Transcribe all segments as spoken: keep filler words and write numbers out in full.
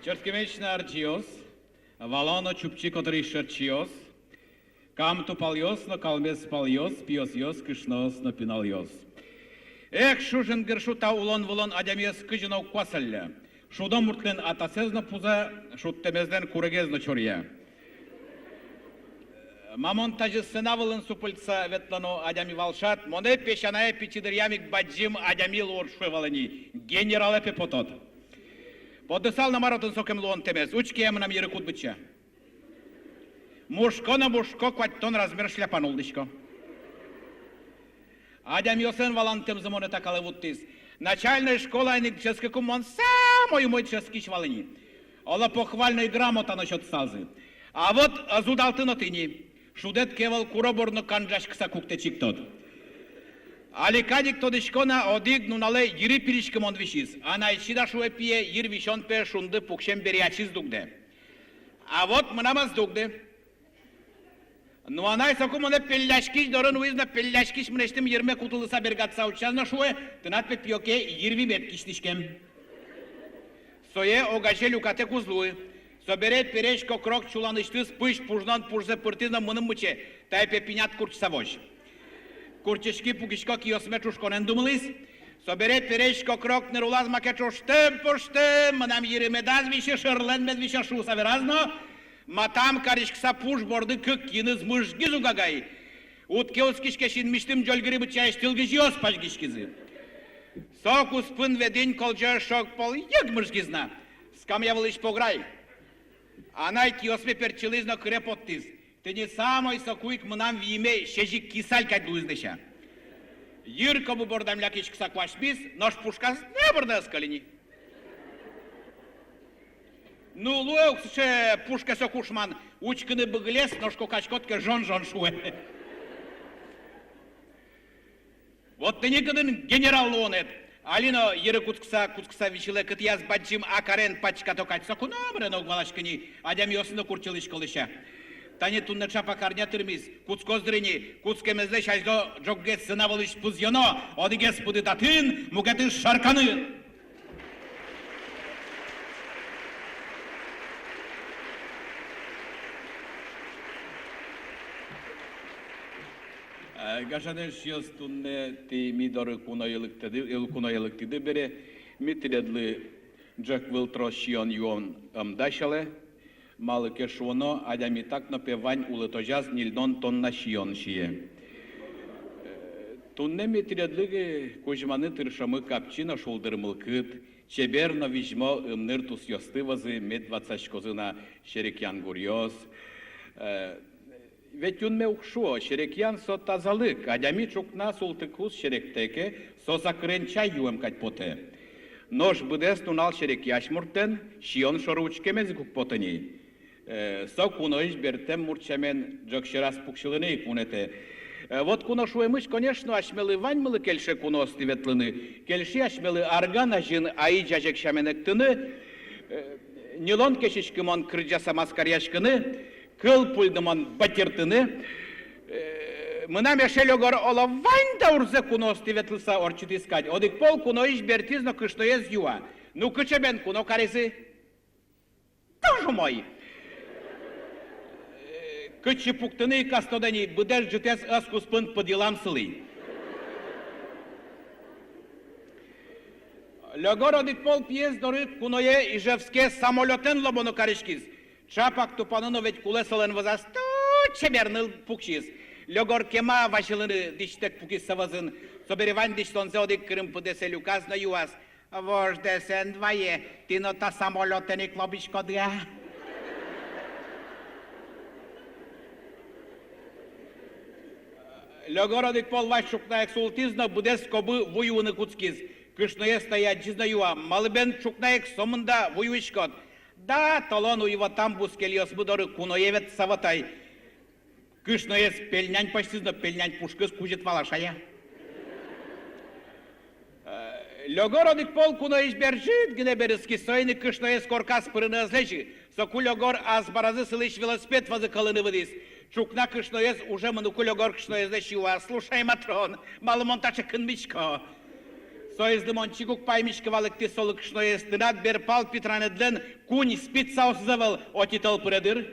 Чырткемесь на, арӟиос, валано Чупчи котырысь шырчиос, Кам тупалъёс но калмез палъёс, пиосъёс, кышноос но пиналъёс. Эх, шу, жингыршу, та улон-вылон адямиез кызьы но уг куасалля. Шудо муртлэн атасэз но пуза, шудтэмезлэн курегез но чоръя. Ма мон тазьы сцена вылын супыльтыса ветлоно адями вал шат, монэ песянае пичи дыръям ик бадӟым адями луод шуэ вал ини, генералэ пе потод. Потысал но, мар отын сокем луонтэмез, учке, мынам йыры кут быдӟа. Мушко но мушко, куатьтон размер шляпа нуллӥсько. Адямиослэн валантэмзы монэ та калэ вуттӥз. Начальной школаын ик дышетскыку мон самой умой дышетскись вал ини. Оло, похвальной грамота но сётысалзы. А вот ӧз удалты но тӥни. Шудэд ке ӧвӧл, куро борды но канжаськыса куктэ чигтод. Али кадь ик тодӥсько на, одӥг нуналэ йыры пилиськымон висиз. Анай, чида, шуэ, пие, йыр висён пе шунды пуксем бере ачиз дугдэ. А вот мынам ӧз дугды. Ну, анай соку монэ пелляськись доры нуиз но, пелляськись мынэсьтым йырме кутылыса, бергатыса утчаз но шуэ: тынад пе, пиоке, йырвимед кисьтӥськем. Сое огазе люкатэк уз луы. Собере пересь кокрок чуланысьтыз пызь пужнон пужзэ пыртӥз но мыным мыче: тае пе пиньяд куртчыса возь. Куртчиськи, пукисько, киосме ӵушконэн думылӥз. Собере пересь кокрок ныр улаз маке ӵоштым-пуштым, мынам йыры медаз висе, шырлэн мед висёз шуыса вераз но, матам кариськыса пуж борды кык киыныз мыжгиз ук агай. Уд ке оскиське, синмысьтым ӟольгыри быдӟаесь тылгизьыос пазьгиськизы. Со куспын ведӥн колӟо шог пол, йыг мыжгиз на. Скамья вылысь пограй. Анай киосме пертчылӥз но кыре поттӥз. Тӥни самой соку ик мынам вииме сезик кисаль кадь луиз, лэся. Йыр кобы бордам лякиськыса куасьмиз, нош пушказ на бырдэ ӧз кыльы ни. Ну, луэ ук сыӵе пушкасько кушман, учкыны быгылес, нош кокаськод ке, жон-жон шуэ. Вот тӥни кытын генерал луонэд. Али но йыры кутскыса, кутскыса висьылэ, кытӥяз бадӟым акарен пачкато кадь, соку номыре но уг валаськы ни, адямиосын но куртчылӥсько, лэся. Тани туннэ ӵапак арня тырмиз, кутскоз дыр ини, кутскемезлэсь азьло ӝоггес сцена вылысь пызъёно, одӥгез пыды татын, мукетыз Шарканын. Э, гажано эшъёс, туннэ тӥ ми доры куное лыктӥды, э, куное лыктӥды бере, ми тӥледлы ӝӧк выл трос сиён-юон ӧм дасялэ, малы ке шуоно, адями так но пе вань улытозяз ньыльдон тонна сиён сие. Э, туннэ ми тӥледлы кузьманы тыршомы капчи но шулдыр мылкыд, чебер но визьмо ымныр тусъёсты, вӧзы мед ватсаськозы на серекъян гуръёс. Э, ведь юнме уг шуо, серекъян со тазалык, адями ӵукна султыкуз серектэ ке, со сакырен чай юэм кадь потэ. Нош быдэс нунал серекъясь муртлэн сиён шоры учкемез ик уг поты ни. Э, со куноысь бертэм мурт сямен ӝӧк сьӧраз пуксьылыны ик вунэтэ. Э, вот куно шуэмысь, конечно, асьмелы ваньмылы кельше куноосты ветлыны. Кельше асьмелы арган азьын аи ӟазег сямен эктыны, э, ньылон кесяськымон кырӟаса маскаръяськыны, кыл пульдымон батьыртыны. Э, мынам эше Лёгор, оло, вань даурзэ куноосты ветлыса ортчытӥз кадь. Одӥг пол куноысь бертӥз но кышноез юа: «Ну, кыӵе бен куно каризы?» «Тоже мой. Э, кытчы пуктыны ик ӧз тодэ ни, быдэс ӝытэз ӧс куспын пыд йылам сылӥ». Лёгор одӥг пол пиез доры куное Ижевске самолётэн лобоно кариськиз. Ӵапак тупаны но ведь кулэ солэн, вӧзаз туж чебер ныл пуксиз. Лёгор кема вазьылыны дӥсьтэк пукиз со вӧзын. Собере вань дӥсьтонзэ одӥг кырым пыдэсэ люказ но юаз: «Вождэс эн вае, тӥ но та самолётэн ик лобиськоды-а?» Лёгор одӥг пол вазь ӵукнаик султӥз но быдэс кобы вуюыны кутскиз. Кышноез тае адӟиз но юа: «Малы бен ӵукнаик сомында вуюиськод?» Да, толон уйвӧтам бускельёсмы доры куное ветлыса вот ай. Кышноез пельнянь пӧзьтӥз но пельнянь пушкыз кузьыт вал, а шуэ. Э, Лёгор одӥг пол куноысь бер ӝыт гинэ берытскиз, соин ик кышноез корказ пырыны ӧз лэзьы. Соку Лёгор азбаразы сылӥсь велосипед вӧзы кӧлыны выдӥз. Ӵукна кышноез ужемын уку Лёгор кышноезлэсь юа: «Слушай, Матрон, малы мон таӵе кынмисько?» Соезлы мон чик уг паймиськы, валэктӥз солы кышноез. «Тынад берпал питраныдлэн куинь спицаосыз ӧвӧл, отӥ тӧл пыре дыр».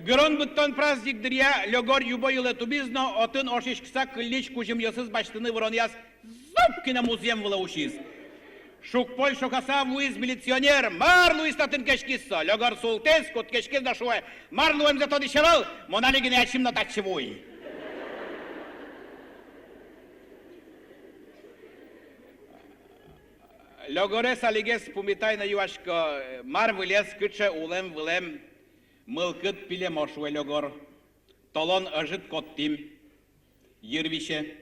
Гырон быдтон праздник дыръя Лёгор юбо йылэ тубиз но, отын ошиськыса кыллись кузьымъёсыз басьтыны выронъяз, зуп кинэ музъем вылэ усиз. Шукполь шокаса вуиз милиционер. «Мар луиз татын?» — кеськиз со. Лёгор султӥз, куткиськиз но шуэ: «Мар луэмзэ тодӥсь ӧвӧл, мон али гинэ ачим но татчы вуи». Лёгорез алигес пумитай но юасько: «Мар вылез, кыӵе улэм-вылэм?» «Мылкыд пилемо, — шуэ Лёгор. — Толон ӧжыт коттӥм. Йыр висе.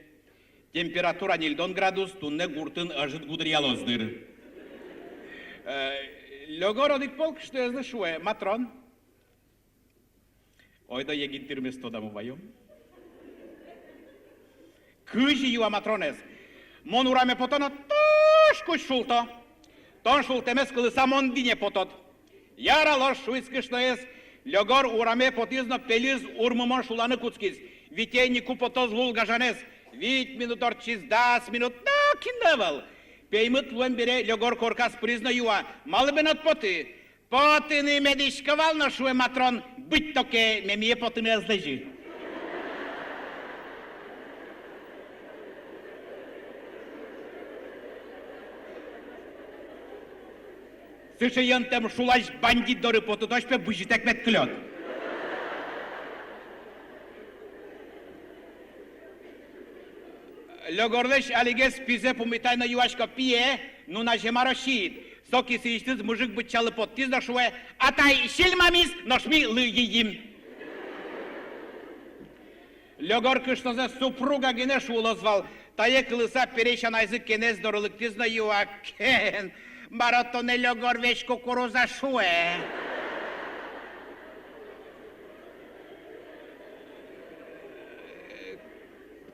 Температура ньыльдон градус, туннэ гуртын ӧжыт гудыръялоз дыр». Э, Лёгор одӥг пол кышноезлы шуэ: «Матрон, ойдо егит дырмес тодамы ваём». «Кызьы?» — юа Матронэз. «Мон ураме пото но, туж кузь шулто. Тон шултэмез кылыса мон дине потод». «Яралоз», — шуиз кышноез. Лёгор ураме потӥз но пельыз урмымон шуланы кутскиз. Витей ни ку потоз лул гажанэз. Вить минут ортчиз, дас минут, нокин но ӧвӧл. Пеймыт луэм бере Лёгор корказ пыриз но юа: «Малы бен уд поты?» «Потыны медӥсько вал но, — шуэ Матрон, — быдтоке мемие потыны ӧз лэзьы». Сыӵе йӧнтэм шулась бандит доры потытозь пе, бызьытэк мед кылёд. Лёгорлэсь алигес пизэ пумитай но юасько: «Пие, нуназе мар ортчиз?» Со кисыысьтыз мыжык быдӟалы поттӥз но шуэ: «Атай сӥль мамиз, нош ми лы йыйим». Лёгор кышнозэ супруга гинэ шуылоз вал. Тае кылыса пересь анайзы кенэз доры лыктӥз но юа: «Кен, мар-о тонэ Лёгор весь кукуруза шуэ?»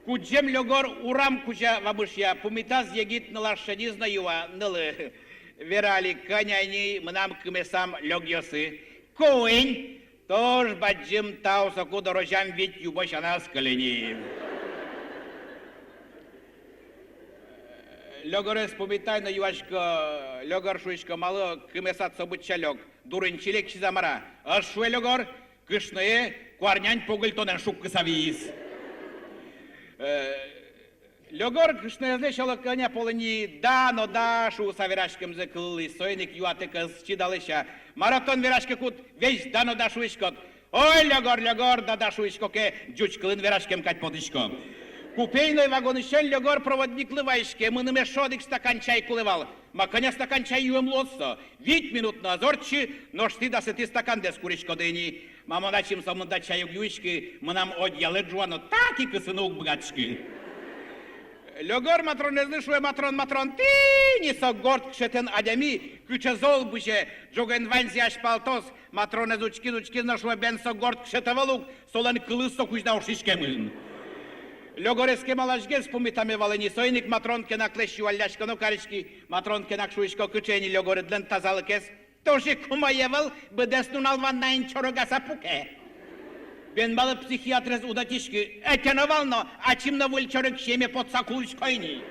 Кудӟем Лёгор урам кузя вамышъя. Пумитаз егит нылаш шедиз но юа: «Нылы, вера али, кӧня ини мынам кымесам лёгъёсы?» «Куинь». «Туж бадӟым тау, соку дорозям вить юбо сяна ӧз кыльы ни». Лёгорез пумитай но юасько. Лёгор шуисько: «Малы кымесад со быдӟа лёг? Дурынчи лекчиз-а, мар-а?» «Ӧз», — шуэ Лёгор. Кышное куарнянь погыльтонэн шуккыса вииз. Э, Лёгор кышноезлэсь оло кӧня пол ини «да» но «да» шуыса вераськемзэ кылӥз, соин ик юатэк ӧз чида, лэся: «Мар-о тон вераськыкуд весь «да» но «да» шуиськод?» «Ой, Лёгор, Лёгор, да-да шуисько ке, ӟуч кылын вераськем кадь потӥсько». Купейной вагонысен Лёгор проводниклы ваиське: «Мыным эшшо одӥг стакан чай кулэ вал». «Ма, кӧня стакан чай юэм луоз со?» «Вить минут но ӧз ортчы, нош тӥ дасэтӥ стакандэс куриськоды ини». «Ма, мон ачим сомында чай уг юиськы, мынам одеялэ ӝуа но, так и кысыны уг быгатӥськы». Лёгор Матронэзлы шуэ: «Матрон, Матрон, тӥни со горд кышетэн адями, кыӵе зол бызе, ӝоген ваньзэ азьпалтоз». Матронэз учкиз, учкиз но шуэ: «Бен, со горд кышет ӧвӧл ук, солэн кылыз со кузьда ошиськемын». Лёгорез кемаласьгес пумитаме вал ини, соин ик Матрон кенаклэсь юалляськоно кариськи. Матрон кенак шуисько: «Кыӵе ини Лёгорыдлэн тазалыкез?» «Туж ик умой ӧвӧл, быдэс нунал ваннаын чорыгаса пуке». «Бен, малы психиатрез уд ӧтиськы?» «Ӧтёно вал но, ачим но выль чорыг сиеме потса кулӥсько ини».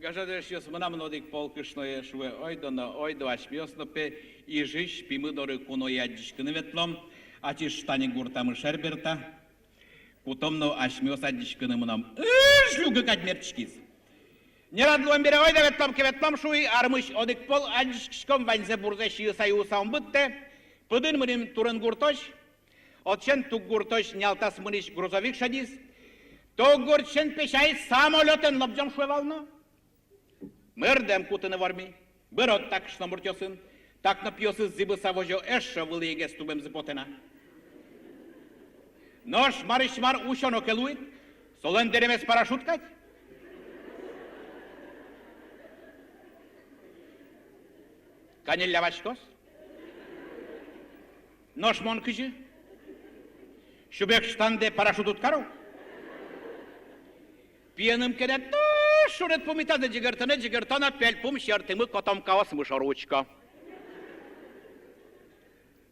Гажано эшъёс, мынам но одӥг пол кышное шуэ: «Ойдо но, ойдо, асьмеос но пе Ижысь пимы доры куное адӟиськыны ветлом, ачиз Штанигуртамы шер берта. Кутом но асьмеос адӟиськыны мыном». Ыж, люгы кадь мертчиз. «Нерад луэм бере ойдо, ветлом ке, ветлом», — шуи. Армысь одӥг пол адӟиськиськом, ваньзэ бурзэ сиыса юыса ум быдтэ. Пыдын мыним Турын гуртозь. Отысен Тук гуртозь Нялтас мынӥсь грузовик шедиз. Тог гуртысен, песяй, самолётэн лобӟом шуэ вал но. Мырдэм кутыны вормӥ. Быро та кышномуртъёсын. Так но пиосыз зӥбыса возё, эшшо вылӥегес тубемзы потэ на. Нош марысь мар усёно ке луид, солэн дэремез парашют кадь. Каньылля васькоз. Нош мон кызьы? Сюбег штандэ парашют уд каро? Пиеным кенэ туж шурыт пумитазы ӟыгыртыны ӟыгырто но, пельпум сьӧртӥмы котомкаосмы шоры учко.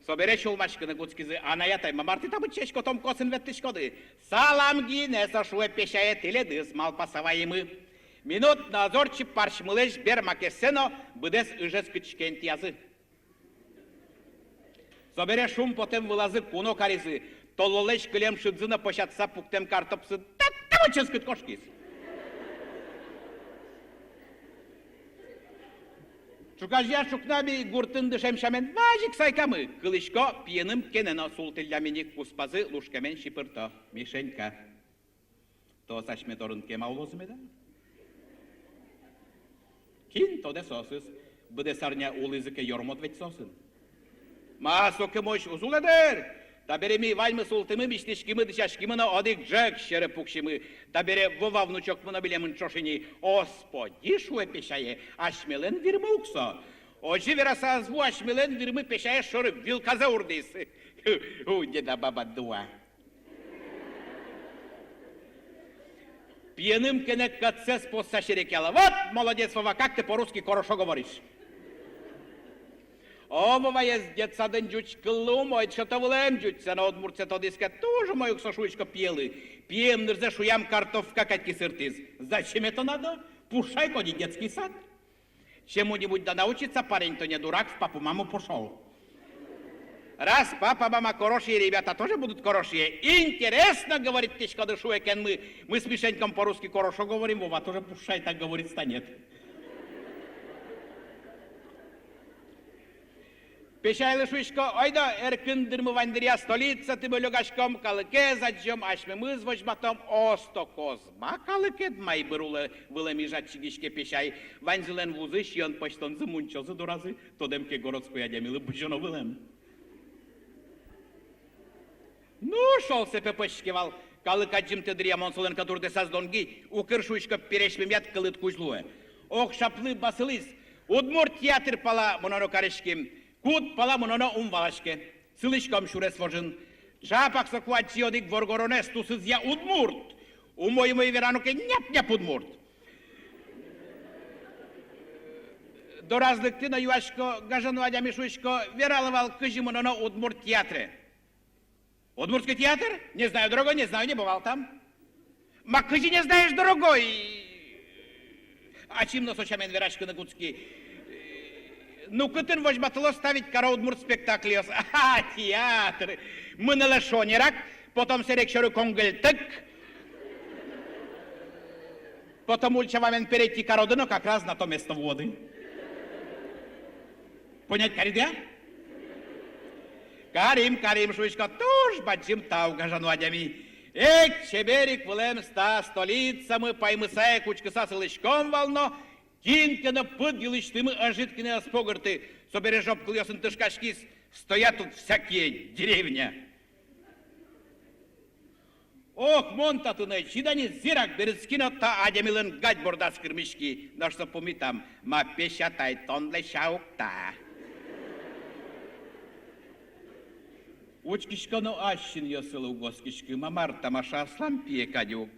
Собере сюлмаськыны кутскизы: «Анай-атай, ма мар тӥ та быдӟаесь котомкаосын ветлӥськоды?» «Салам гинэ со, — шуэ, — песяе, тӥледыз малпаса ваимы. Минут но ӧз ортчы, парсьмылэсь бер макесэ но быдэс ыжез кытчы ке интыязы». Собере шумпотэм вылазы куно каризы, толлолэсь кылем шыдзы но пӧсятыса пуктэм картопсы татта-вот ческыт кошкиз. Ӵуказея ӵукна ми гуртын дышем сямен вазь ик сайкамы. Кылӥсько, пиеным кенэ но султӥллям ини, куспазы лушкемен сипырто: «Мишенька, тон асьме дорын кема улоз меда?» Кин тодэ соосыз, быдэс арня улӥзы ке, ёрмод ведь соосын. «Ма, сокем озь уз улэ, дыр. Табере ми ваньмы султӥмы, мисьтӥськимы, дӥсяськимы но одӥг ӝӧк сьӧры пуксимы. Табере Вова внучокмы но милемын ӵош ини». «Осподи, — шуэ, — песяе, асьмелэн вирмы ук со». Озьы вераса ӧз ву асьмелэн вирмы, песяе шоры вилказэ урдӥз. У, деда, баба, дуа. Пиеным кенэ кӧтсэс посса серекъяло: «Вот молодец, Вова, как ты по-русски хорошо говоришь». «О, Воваез детсадын ӟуч кыллы умой дышето вылэм, ӟучсэ но удмуртсэ тодӥз ке, туж умой ук со», — шуисько пиелы. Пием нырзэ шуям картовка кадь кисыртӥз. «Зачем это надо? Пушай коди детский сад. Чему-нибудь да научится парень, то не дурак в папу-маму пошёл. Раз папа, мама хорошие, ребята тоже будут хорошие. Интересно говорить, тӥськоды, — шуэ кенмы. — Мы с Мишеньком по-русски хорошо говорим, Вова тоже пушай так говорить станет». Песяйлы шуисько: «Ойдо, эркын дырмы вань дыръя столицатӥ лёгаськом, калыкез адӟом, асьмемыз возьматом». «Осто, Козьма, калыкед майбыр улэ вылэм, — ижад чигиське песяй. — Ваньзылэн вузы, сиён-пӧзьтонзы мунчозы доразы, тодэм ке, городской адямилы бызёно вылэм». Ну, шол сэ пе пӧзьтӥське вал. Калык адӟымтэ дыръя мон солэн котыртэсаз луонги, укыр, шуисько, пересьмемъяд кылыд кузь луэ. Ог шаплы басылӥз: «Удмурт театр пала мыноно кариським». Куд пала мыноно — ум валаське. Сылӥськом сюрес вожын. Ӵапак соку адӟи одӥг воргоронэз, тусызъя удмурт. Умой-умой верано ке, няп-няп удмурт. Дораз лыктӥ но юасько: «Гажано адями, — шуисько, — вералэ вал, кызьы мыноно удмурт театре?» «Удмуртский театр? Не знаю, дорогой, не знаю, не бывал там». «Ма кызьы не знаешь, дорогой?» Ачим но со сямен вераськыны кутски. «Ну, кытын возьматыло, ставить каро удмурт спектакльёс». «А, театр! Мынэлэ шонерак, потом сэрег сьӧры конгыльтык, потом ульча вамен перейти кароды но как раз на то место вуоды». Понять кариды-а? «Карим, карим, — шуисько, — туж бадӟым тау, гажано адями. Эк, чебер ик вылэм та столицамы, паймыса ик учкыса сылӥськом вал но, кин ке но пыд йылысьтымы ӧжыт гинэ ӧз погырты, собере жопкылъёсын тышкаськиз: стоят тут всякие, деревня». Ох, мон татын ӧй чида ни, зирак берытски но та адямилэн гадь бордаз кырмиськи. Нош со пумитам: «Ма, песятай, тонлэсь-а ук та?» Учкисько но, ас синъёсылы уг оскиськы. Ма, мар, тамаша, аслам пие кадь ук.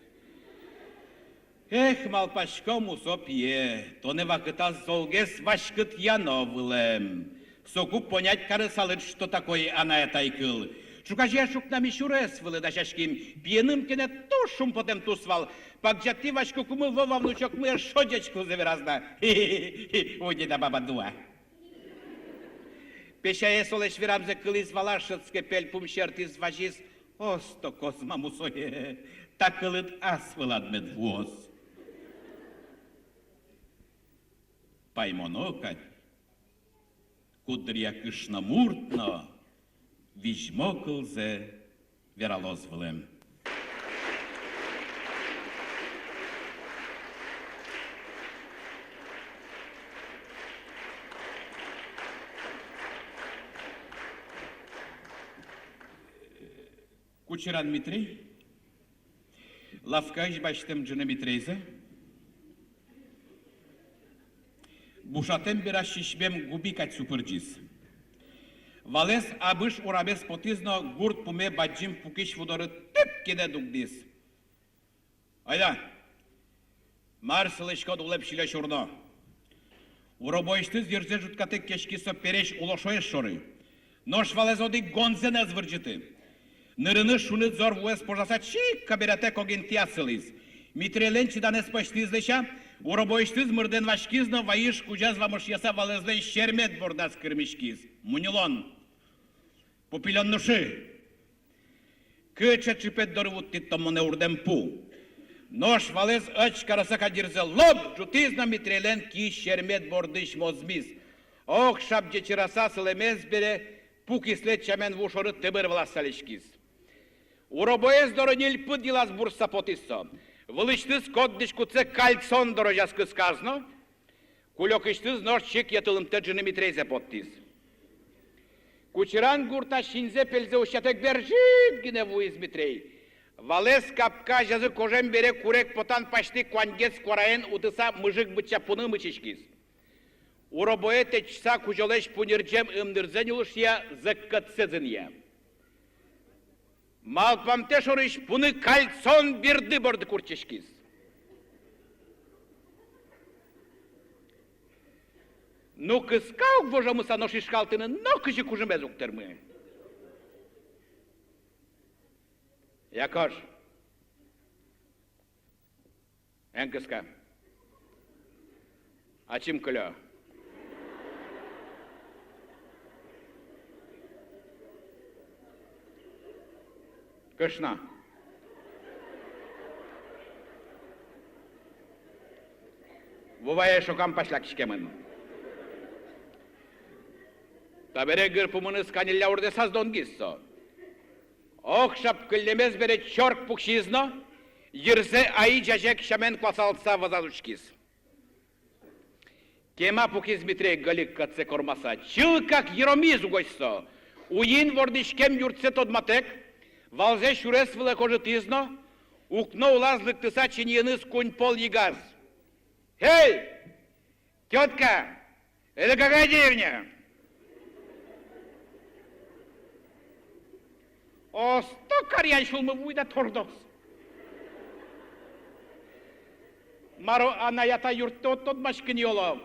Эх, малпасько, мусо пие, тонэ вакытаз золгес васькытъяно вылэм. Соку понять карысалыд, что такое анай-атай кыл. Ӵуказея ӵукна ми сюрес вылэ дасяським. Пиеным кенэ туж шумпотэм тус вал. Пагӟатӥ васькыкумы Вова внучокмы эшшо ӟечкылзэ вераз на. Хи-хи-хи, у, деда, баба, дуа. Песяе солэсь верамзэ кылӥз вал, шӧдске, пельпум сьӧртӥз, вазиз: «Осто, Козьма, мусое, та кылыд ас вылад мед вуоз». Паймоно кадь, куддыръя кышномурт но визьмо кылзэ вералоз вылэм. Кучеран Митрей лавкаысь басьтэм ӝыны Митрейзэ бушатэм бераз сисьмем губи кадь супырӟиз. Валэз Абыш урамез потӥз но гурт пуме бадӟым пукись ву доры тып гинэ дугдӥз. Айда, мар сылӥськод, улэп силё сюрно. Уробоысьтыз йырзэ ӝуткатэк кеськиз со пересь улошоез шоры. Нош валэз одӥг гонзэ но ӧз вырӟыты. Нырыны шуныт зор вуэз пожаса, чик кабератэк огинтыяз сылӥз. Митрейлэн чиданэз пӧзьтӥз, лэся, уробоысьтыз мырдэм васькиз но вайыж кузяз вамышъяса валэзлэн сермет бордаз кырмиськиз. Муньылон. Пупилён, нош кыӵе чыпет доры вуттӥд тон монэ, урдэм пу? Нош валэз ӧч караса кадь йырзэ лоп ӝутӥз но Митрейлэн киыз сермет бордысь мозмиз. Ог шап ӟечыраса сылэмез бере пукислэсь сямен ву шоры тыбыр вылаз сальыськиз. Уробоез доры ньыль пыд йылаз бурса потӥз со. Вылысьтыз кот дӥськутсэ кальцон дорозяз кысказ но кулёкысьтыз нош чик йӧтылымтэ ӝыны Митрейзэ поттӥз. Кучеран гуртаз синзэ-пельзэ усьтытэк бер ӝыт гинэ вуиз Митрей. Валэз капка азязы кожем бере курег потан пасьтӥ куаньгес куараен утыса мыжык быдӟа пуны мычиськиз. Уробое тэтчыса кузёлэсь пуньырӟем ымнырзэ нюлышъя, зӧккӧтсэ зынъя. Малпамтэ шорысь пуны кальцон бирды борды куртчиськиз. Ну, кыска ук вожомыса, нош ишкалтыны нокызьы кужымез уг тырмы. Якош. Эн кыска. Ачим кылё. Кышно. Ву вае шокам пасьлак иськемын. Табере гыр пумыныз каньылля урдэсаз донгиз со. Ог шап кыллемез бере чорк пуксиз но, йырзэ аи ӟазег сямен куасалтыса вӧзаз учкиз. Кема пукиз Митрей гӧлик кӧтсэ кормаса, чылкак йыромиз угось со. Уйин вордӥськем юртсэ тодматэк, валзэ сюрес вылэ кожытӥз но, укно улаз лыктыса, чиньыеныз куинь пол йыгаз: «Эй, тётка, это какая деревня?» «Осто каръян сюлмы вуид-а, тордос? Мар-о, анай-атай юрттэ, уд тодмаськы ни, оло».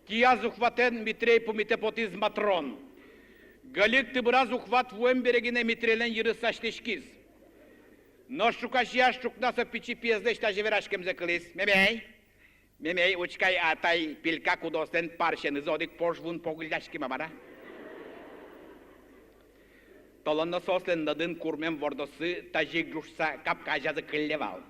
Кияз ухватэн Митрей пумитэ потӥз Матрон. Гӧлик тыбыраз ухват вуэм бере гинэ Митрейлэн йырыз сасьтӥськиз. Нош ӵуказеяз ӵукна со пичи пиезлэсь тазьы вераськемзэ кылӥз: «Мемей, мемей, учкы ай, атай пилька кудоослэн парсенызы одӥг пож вуын погылляськем-а, мар-а?» Толон но соослэн нӧдын курмем вордоссы тазьы ик ӝушса капка азязы кылле вал.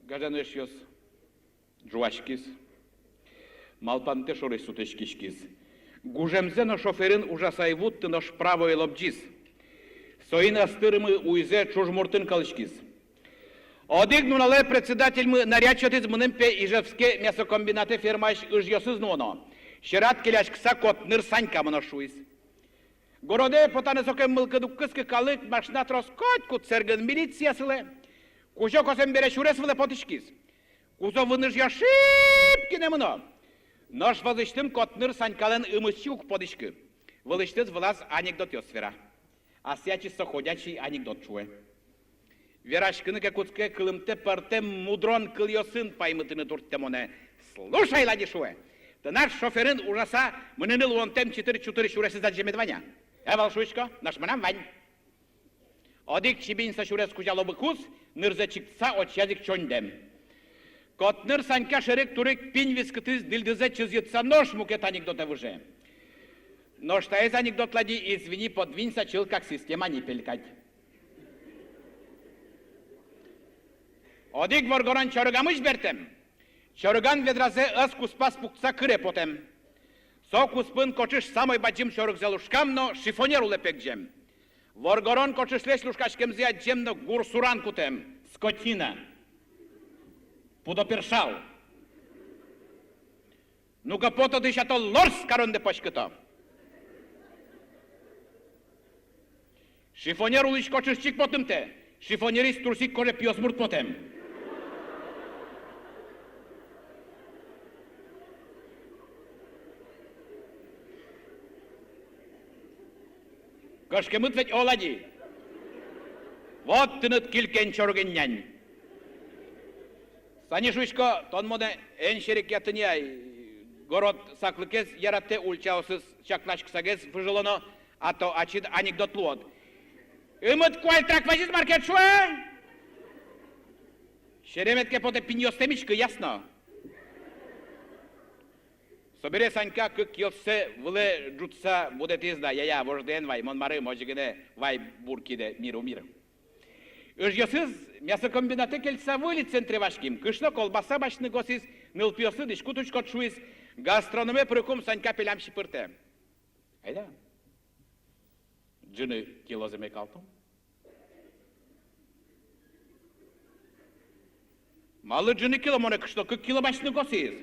Гажано эшъёс, ӝуаськиз. Малпамтэ шорысь сутӥськиськиз. Гужемзэ но шоферын ужаса ӧй вутты, нош правое лобӟиз. Соин ӧз тырмы, уйзэ ӵужмуртын кӧлӥськиз. Одӥг нуналэ председательмы наряд сётӥз мыным, пе, Ижевске мясокомбинатэ фермаысь ыжъёсыз нуоно. Сьӧрад келяськыса Котныр Санька мыноз, шуиз. Городэ потаны сокем мылкыд уг кыскы, калык, машина трос, котькуд сэргын, милиция сылэ. Кузё косэм бере сюрес вылэ потӥськиз. Кузовын ыжъёс шып гинэ мыно. Нош вӧзысьтым Котныр Санькалэн ымысьтыз уг потӥськы. Вылысьтыз вылаз анекдотъёс вера. Асьсэ ачиз со ходячий анекдот шуэ. Вераськыны ке кутске, кылымтэ пӧртэм мудрон кылъёсын паймытыны турттэ монэ. «Слушай, Лади, — шуэ, — тынад шоферын ужаса мыныны луонтэм чытыр-чутыр сюресэз адӟемед вань-а?» «Ӧвӧл, — шуисько, — нош мынам вань». Одӥг чибинь со сюрес кузя лобыкуз, нырзэ чиктыса, ӵошатыса чоньдэм. Котныр Санька шерык-турык пинь вискытӥз, дыльдызэ чызъетыса, нош мукет анекдотэ выже. Нош таиз анекдот, Лади, извини, подвинься, чылкак система ниппель кадь. Одӥг воргорон чорыгамысь бертэм. Чорыган ведразэ ӧс куспаз пуктыса кыре потэм. Со куспын кочыш самой бадӟым чорыгзэ лушкам но шифоньер улэ пегӟем. Воргорон кочышлэсь лушкаськемзэ адӟем но гур суран кутэм: «Скотина! Пудо першал! Ну-ка, пот отысь, а то лорз карондэ пӧськыто!» Шифоньер улысь кочыш чик потымтэ, шифоньерысь трусик кожа пиосмурт потэм. Кышкемыт ведь, Оладьи? Вот тыныд килькен чорыген нянь. Сани шуисько, тон монэ эн серекъяты ни ай, город саклыкез яратэ, ульчаосыз чакласькысагес выжылоно, а то ачид анекдот луод. Ымыд куальтрак вазиз, мар ке шуэ. Серемед ке потэ, пиньёстэм иськы, ясно? Собере Санька кык йӧлсэ вылэ ӝутса будэтӥз да: «Я-я, вождэ эн вай, мон марым, озьы гинэ вай бур кидэ, мир-у, мир». Ыжъёсыз мясокомбинатэ кельтыса выль центре ваським. Кышно колбаса басьтыны косӥз, нылпиослы дӥськут учкод шуиз. Гастрономе пырыкум Санька пелям сипыртэ: «Айда, ӝыны килозэ мекалтом». «Малы ӝыны кило? Монэ кышно кык кило басьтыны косӥз».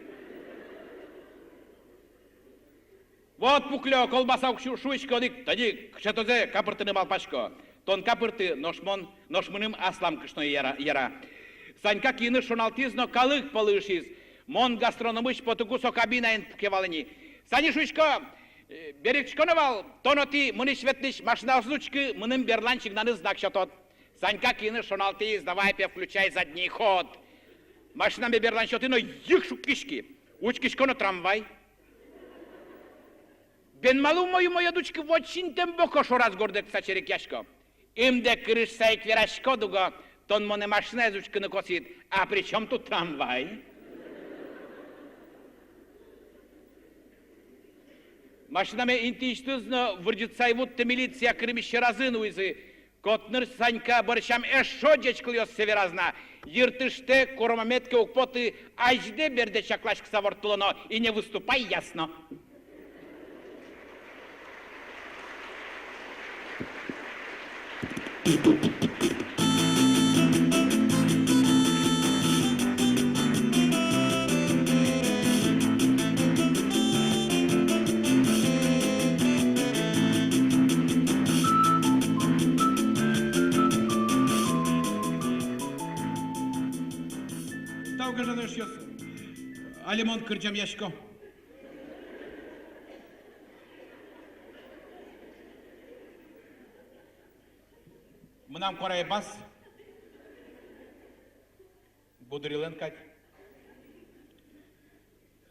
«Вот пуклё, колбаса уг шу-, шуиське, одӥг, тӧдьы, кыӵе тозэ капыртыны малпасько». «Тон капырты, нош мон, нош мыным аслам кышно яра, яра». Санька киыныз шоналтӥз но калык пӧлы ышиз: «Мон гастрономысь потыку со кабинаын пуке вал ини». Сани шуисько: «Э, берыктӥсько но вал, тон отӥ мынӥсь-ветлӥсь машинаосыз учкы, мыным берлань сигнаны знак сётод». Санька киыныз шоналтӥз: «Давай, пе, включай задний ход». Машинаме берлань сётӥ но йыг шуккиськи. Учкисько но — трамвай. «Бен малы умой-умой ӧд учкы, вот синтэм боко шораз гордэтыса черекъясько». «Ымдэ кырыжса ик вераськод уго, тон монэ машинаез учкыны косӥд, а при чём тут трамвай?» Машинаме интыысьтыз но вырӟытса ӧй вутты, милиция кырмиське разы нуизы. Котныр Санька бӧрсям эшшо ӟеч кылъёссэ вераз на: «Йыртыштэ, куромамед ке уг поты, азьдэ бердэ чакласькыса ворттылоно, и не выступай, ясно?» Тау, гажано эшъёс. Али мон кырӟамъясько. Мынам куарае бас. Будырилэн кадь.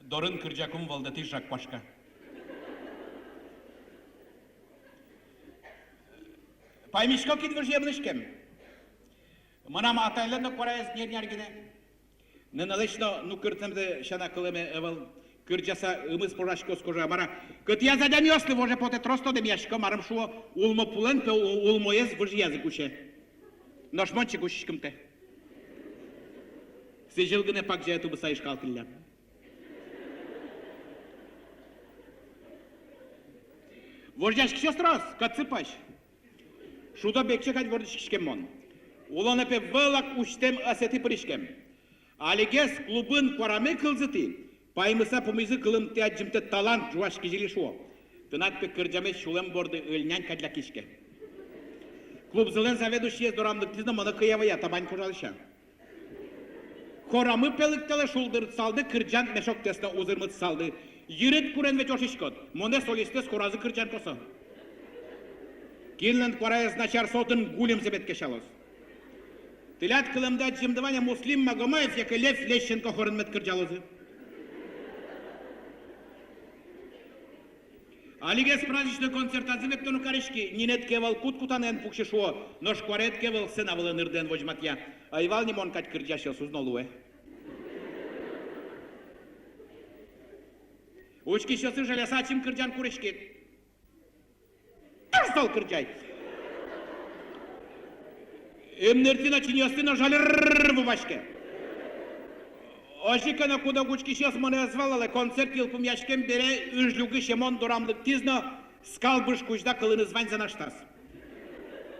Дорын кырӟакум вӧлдэтӥсь жаг куашка. Паймисько, кин выжые мынӥськем. Мынам атайлэн но куараез ньӧр-ньӧр гинэ. Нэнэлэсь но нукыртэмзэ сяна кылэме ӧвӧл. Кырӟаса ымыз пожаськоз кожа. Мар-а, кытӥяз адямиослы воже потэ, трос тодэмъясько, марым шуо, улмопулэн, пе, у-, улмоез выжыяз ик усе. Нош мон чик усиськымтэ. Сӥзьыл гинэ пагӟае тубыса ишкалтӥллям. Вожъяськисьёс трос, кӧтсы пӧсь. Шудо-бекче кадь вордӥськиськем мон. Улонэ, пе, вылак усьтэм ӧсэтӥ пыриськем. Алигес клубын куараме кылзытӥ, паймыса пумизы кылымтэ адӟымтэ талант, ӝуась кизили шуо. Тынад, пе, кырӟамед сюлэм борды ыль нянь кадь лякиське. Клубзылэн заведующиез дорам лыктӥз но монэ кыя-выя, табань кожа лэся. Хорамы, пе, лыктэлэ, шулдыртсалды, кырӟан мешоктэс но узырмытсалды. Йырыд курен ведь ошиськод, монэ солистэз хоразы кырӟан косо. Кинлэн куараез начар, со отын гульымзэ мед кесялоз. Тӥляд кылэмды адӟымды вань-а, Муслим Магомаев яке Лев Лещенко хорын мед кырӟалозы. Алигес праздничной концертазы лыктоно кариськи, нинэд ке ӧвӧл, кут кутанэн пуксьы шуо, нош куараед ке ӧвӧл, сцена вылэ нырдэен возьматъя. Ӧй вал ни мон кадь кырӟасьёсыз но луэ. Учкисьёсты жаляса ачим кырӟан куриськид. Тыр зол кырӟай. Ымныртӥ но, чиньыостӥ но жаль-р-р-р ву ваське. Озьы ке но куд-ог учкисьёс монэ ӧз валалэ, концерт йылпумъяськем бере Ыжлюкысь Эмон дорам лыктӥз но скал быж кузьда кылыныз ваньзэ наштаз.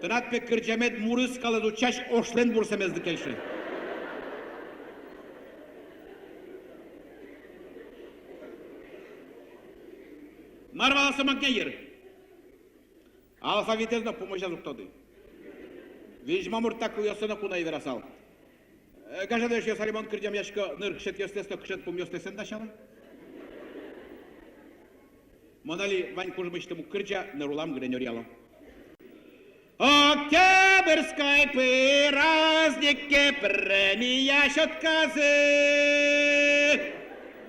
Тынад пе кырӟамед мурысь скалэз утчась ошлэн бурсэмезлы кельше. Мар вал со макня йыр? Алфавитэз но пумозяз уг тоды. Визьмо мурт та кылъёссэ но куное верасал. Э, гажано эшъёс, али мон кырӟамъясько ныр кышетъёстэс но кышет пумъёстэс эн дасялэ. Мон али вань кужмысьтым уг кырӟа, ныр улам гинэ нюръяло. Октябрьской празднике премия сётказы.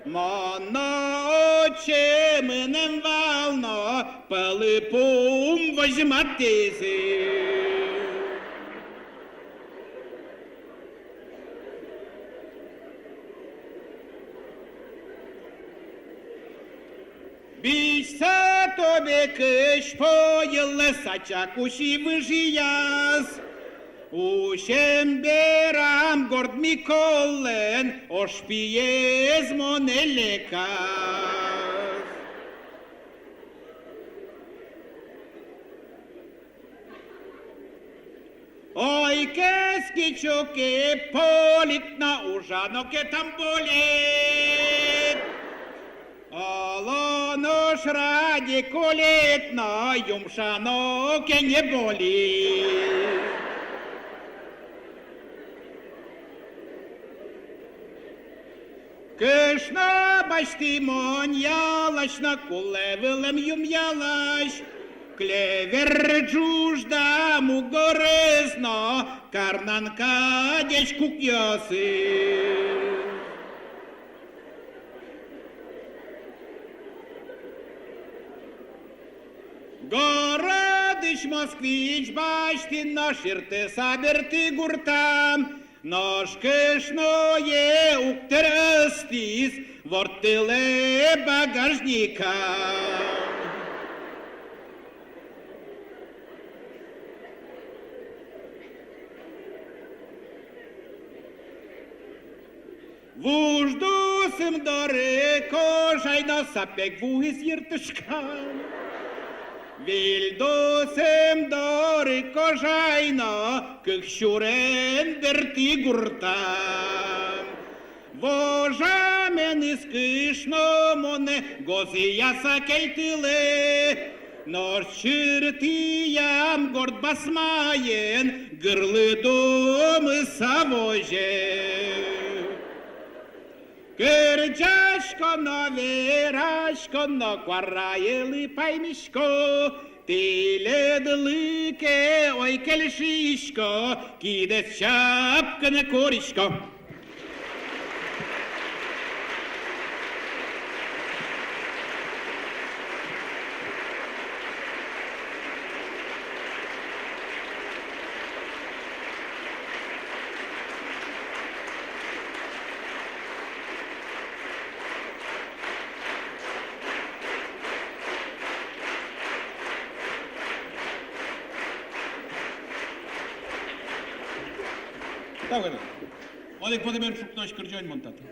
Мон но отчы мынэм вал но, пӧлы пум возьматӥзы. Бызьыса тобе кызьпу йылэз, ачак усьы выжыяз. Усем берам Горд Миколлэн ошпиез монэ леказ. Ой, кескич ук Ипполит но, ужано ке Тамболит. Оло нош радикулит но, юмшано ке Неболит. Кышно басьтӥ мон ялась но, кулэ вылэм юм ялась. Клевер ӝужда мугорез но, карнан кадесь кукъёсыз. Городысь Москвич басьтӥ но, ширтыса бертӥ гуртам. Нош кышное уг тӧры ыстӥз, ворттылэ багажникам. Вуж дусым доры кожай но, сапег вуиз йыртышкам. Виль дусым доры кожай но, кык сюрен бертӥ гуртам. Вожаменыз кышно монэ гозыяса кельтылэ. Нош чыртыям горд басмаен, гырлы думыса возе. Кырӟасько но, верасько но, куараелы паймисько. Тӥледлы ке ой кельшисько, кидэс чапкын курисько. Тау, Гена. Олег, потэмен ӵукнаозь кырӟон мон татын.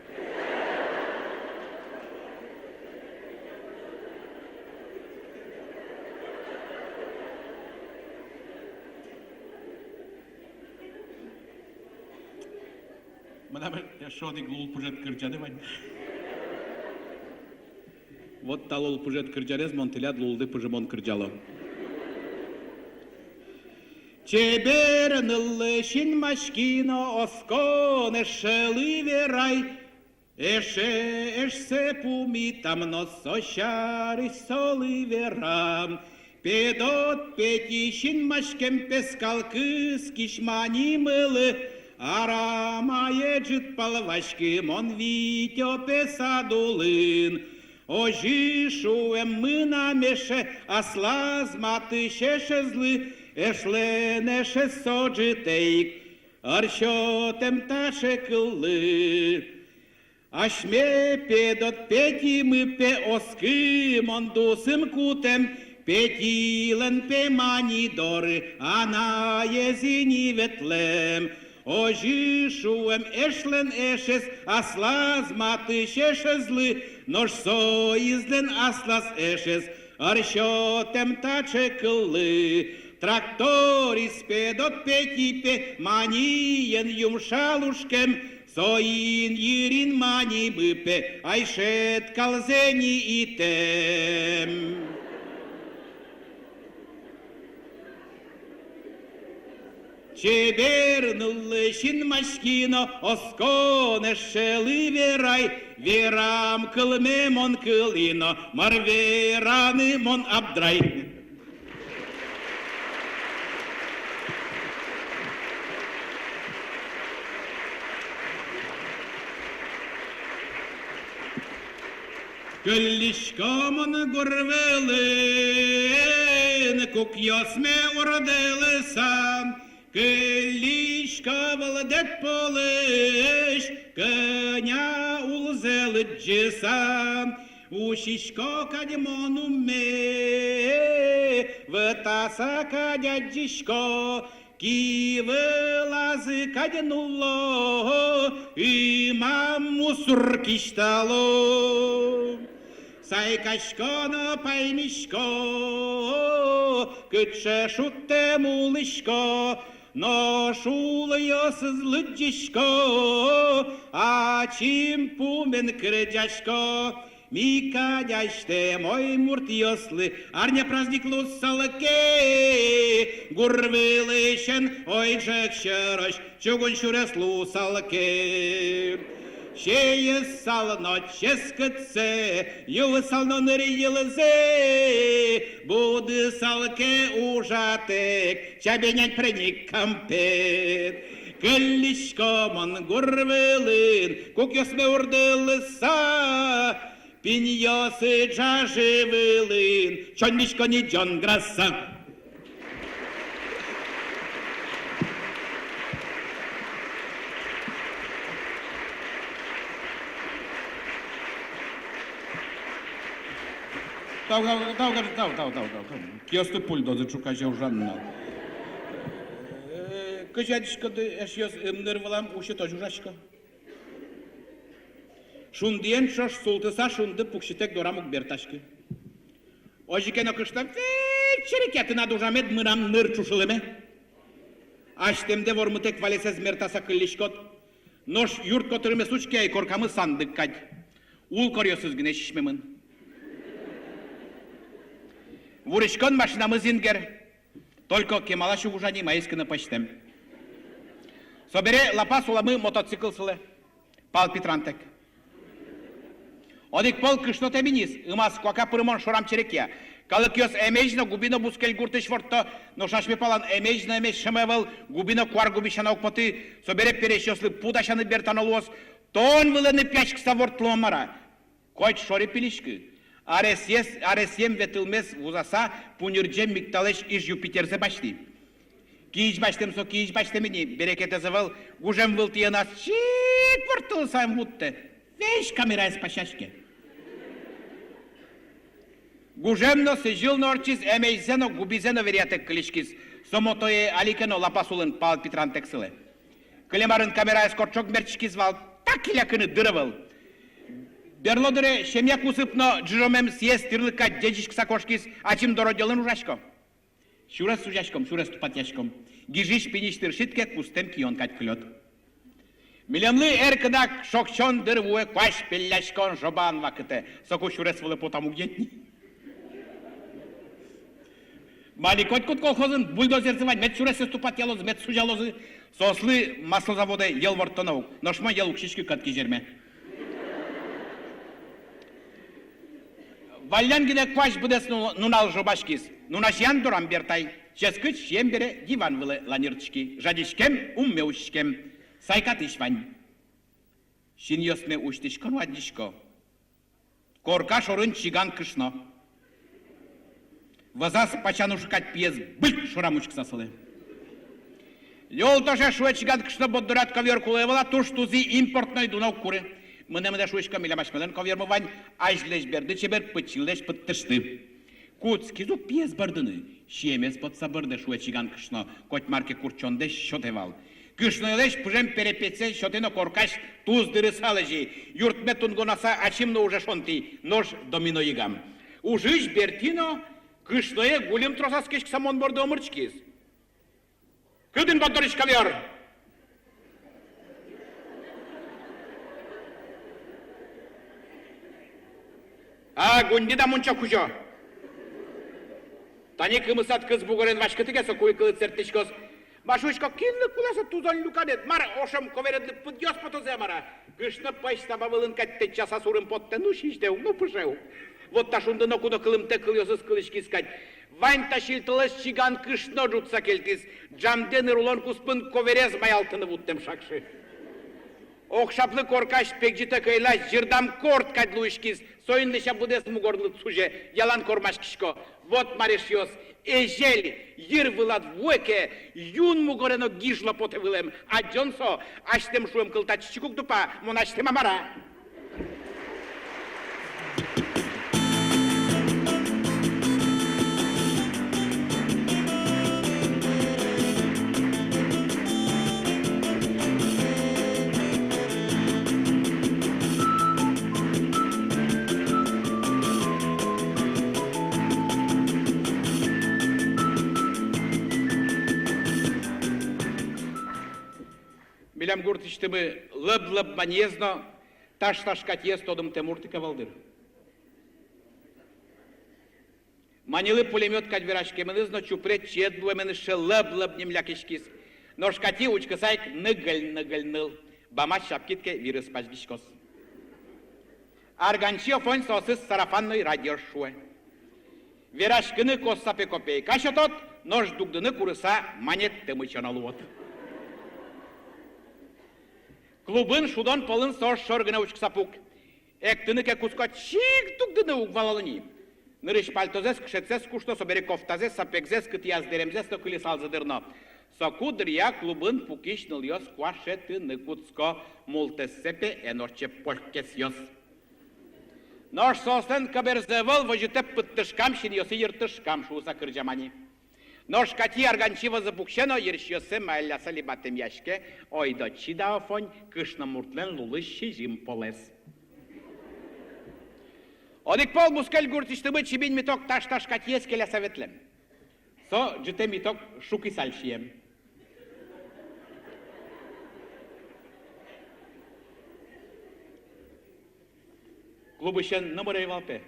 Мынам эшшо одӥг лул пыжет кырӟаны вань. Вот та лул пыжет кырӟанэз мон тӥляд лулды пыжымон кырӟало. Чебер ныллы синмаськи но, оскон эшелы верай. Эше эшсэ пумитам но, со сярысь солы верам. Педот Петӥ синмаськем пе скал кыскись манемлы, арамае ӝытпал васькымон витё пе сад улын. Озьы шуэм мынам эше аслаз матысь эшезлы, эшлэн эшез со ӝытэ ик, ӧр сётэм таӵе кыллы. Асьме Педот Петимы пе оскымон дусым кутэм, Петилэн пе мани доры анаез ини ветлэм. Озьы шуэм эшлэн эшез аслаз матысь эшезлы, нош соизлэн аслаз эшез ӧр сётэм таӵе кыллы. Тракторист пе, дот пе, тӥ пе, маниен юмшалушкем, соин йырин манимы пе, ай, шӧдскалзэ ни итэм. Чебер ныллы синмаськи но, оскон эшелы верай, верам кылме мон кылӥ но, мар вераны мон абдрай. Кыллисько мон гур вылын, кукъёсме урдылыса, кыллисько вылдэт полысь, кӧня улзэ лыдӟыса. Усисько кадь мон умме, вӧтаса кадь адӟисько, ки вылазы кадь нулло, ымам мусор кисьтало. Сайкасько но паймисько, кыӵе шудтэм улӥсько, нош улъёсыз лыдӟисько, ачим пумен кырӟасько. Ми кадь азьтэм, ой, муртъёслы арня праздник луысал ке, гур вылысен, ой, ӝӧк сьӧрысь чугун сюрес луысал ке. Сиысал но ческытсэ, юысал но ныр йылзэ, будысал ке ужатэк чабей, нянь, пряник, кампет. Кыллисько мон гур вылын, кукъёсме урдылыса, пиньёсы ӝажы вылын чоньмисько ни ӟонграса. Тау, тау, тау, тау, тау, тау, тау, тау. Киосты пульдозы ӵуказе ужан нал. Э, кызьы адӟиськоды, эшъёс, ымныр вылам усьытозь ужасько. Шундыен ӵош султыса, шунды пуксьытэк дорам уг бертаськы. Озьы ке но кышно весь черекъя тынад ужамед мынам ныр ӵушылэме. Азьтэмдэ вормытэк валесэз мертаса кыллиськод. Нош юрт котырмес учке ай, коркамы сандык кадь. Улкоръёсыз гинэ сисьмемын. Вуриськон машинамы зингер. Только кемалась уг ужа ни, маиз ке но пӧзьтэм. Собере Лапас уламы мотоцикл сылэ. Пал Питрантэк. Одӥг пол кышнотэм ини, ымаз куака пырымон шорам черекъя. Калыкъёс эмезь но, губи но бускель гуртысь ворттэ, нош асьме палан эмезь но эмезь шӧмо ӧвӧл, губи но куар губи сяна уг поты, собере пересьёслы пу дасяны бертано луоз, тон вылэ ныпъяськыса ворттылом-а, мар-а. Коть шоре пилиськы. Аресъем, аресъем ветылмес вузаса, пуньырӟем Микталэсь Иж Юпитерзэ басьтӥ. Киысь басьтэм со, киысь басьтэм ини, берекетэз ӧвӧл, гужем вылтӥ ӧназ чик ворттылыса ӧм вуттэ, весь камераез пасяське. Гужем но, сӥзьыл но ортчиз, эмезьзэ но, губизэ но веръятэк кылиськиз. Со мотое али ке но Лапас улын Пал Питрантэк сылэ. Кылем арын камераез кортчог мерттӥськиз вал, так и лякыны дыр ӧвӧл. Берло дыре семья кусып но ӝыжомем сиез тӥрлык кадь ӟечиськыса кошкиз, ачим дородделын ужасько. Сюрес сузяськом, сюрес тупатъяськом. Гижысь-пиньысь тыршид ке, кустэм кион кадь кылёд. Милемлы эркынак шокчон дыр вуэ куазь пелляськон, жобан вакытэ. Соку сюрес вылэ потам уг ӟеч ни. Малы котькуд колхозын бульдозерзы вань, мед сюресэз тупатъялозы, мед сузялозы, соослы маслозаводэ йӧл ворттоно ук, нош мон йӧл уг сиськы, кӧт кизерме. Валлян гинэ куазь быдэс ну-, нунал жобаськиз. Нуназеян дорам бертай. Ческыт сием бере диван вылэ ланьыртӥськи. Жадиськем, умме усиськем. Сайкатӥсь вань. Синъёсме усьтӥсько но адӟисько. Корка шорын чиган кышно. Вӧзаз пачан уж кадь пиез быль шорам учкыса сылэ. Ёлташе, шуэ чиган кышно, борддорад ковёр кулэ ӧвӧл-а, туж тузы, импортной, дуно уг куры. Мынэ, мынэ, шуисько, милям асьмелэн ковёрмы вань, азьлэсь бӧрды чебер, пыдчинлэсь пыдтышты. Кутскиз ук пиез бӧрдыны. Сиемез потса бӧрдэ, шуэ чиган кышно, коть мар ке куртчондэс сётэ вал. Кышноелэсь пыжем перепечсэ сётэ но коркась туз дырыса лэзи. Юртме тунгонаса ачим но уже шонтӥ, нош домино йыгам. Ужысь бертӥ но Кышное гульым тросаз кеськыса мон борды омырчкиз. Кытын борддорысь калъёр? А, гуньды да мунчо кузё. Тани кымысад кыз бугорен васькытӥ ке, соку ик кылыд сэрттӥськоз. Ма, шуисько, кинлы кулэ со тузон люканэд? Мар, ошем ковередлы пыдъёс потозы-а, мар-а? Кышно пӧсь саба вылын кадь тэтчаса сурын поттэ, ну, сиздэ ук, ну, пыже ук. Вот та шунды ноку но кылымтэ кылъёсыз кылӥськиз кадь. Вань та сильтӧлэз чиган кышно ӝутса кельтӥз, ӝамдэ ныр улон куспын коверез маялтыны вуттэм шакшы. Огшаплы коркась пегӟытэ кӧйлась ӟырдам корт кадь луиськиз, соин лэся быдэс мугорлы сузе, ялан кормаськисько. Вот мар, эшъёс, эзель йыр вылад вуэ ке, юн мугоре но гижло потэ вылэм. Адӟон со, асьтэм шуэм кыл татчы чик уг тупа, мон асьтэм-а, мар-а? Милям гуртысьтымы лыб-лыб Маниез но Таш-Таш Катиез тодымтэ мурт ик ӧвӧл дыр. Манилы пулемёт кадь вераськеменыз но чупрет чиед луэменыз сыӵе лыб-лыб нимлякиськиз. Нош Кати учкыса ик ныгыль-ныгыль ныл, бамаз сяпкид ке, вирыз пазьгиськоз. Арганчи Офонь соосыз сарафанной радиош шуэ: вераськыны косса пе копейка сётод, нош дугдыны курыса манеттэ мычоно луод. Клубын шудон пӧлын соос шор гинэ учкыса пук. Эктыны ке кутско, чик дугдыны уг валало ни. Нырысь пальтозэс, кышетсэс кушто, собере кофтазэс, сапегзэс, кытӥяз дэремзэс но кыльысалзы дыр но. Соку дыръя клубын пукись нылъёс куашетыны кутско, мултэссэ пе эн ортче польскесъёс. Нош соослэн кӧберзы ӧвӧл, возьытэ пыдтышкам, синъёсы йыртышкам, шуыса кырӟа Мани. Нош Кати арганчи вӧзы пуксе но, йырсиоссэ маялляса либатэмъяське: ойдо чида, Офонь, кышномуртлэн лулыз сизьым полэс. Одӥг пол бускель гуртысьтымы Чибинь Миток Таш-Таш Катиез келяса ветлэм. Со ӝытэ Миток шукысьсэ сием. Клубысен номыр ӧй вал пе.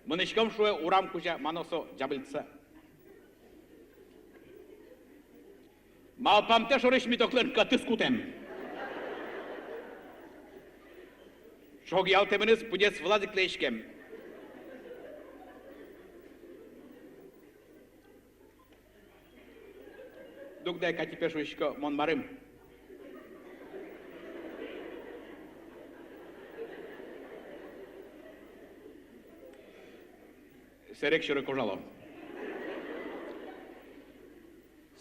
Мынӥськом, шуэ, урам кузя, мано со ӟабыльтыса. Малпамтэ шорысь Митоклэн кӧтыз кутэм. Шогъялтэменыз пыдес вылаз ик лэзиськем. Дугды ай, Кати пе, шуисько, мон марым. Сэрег сьӧры кожало.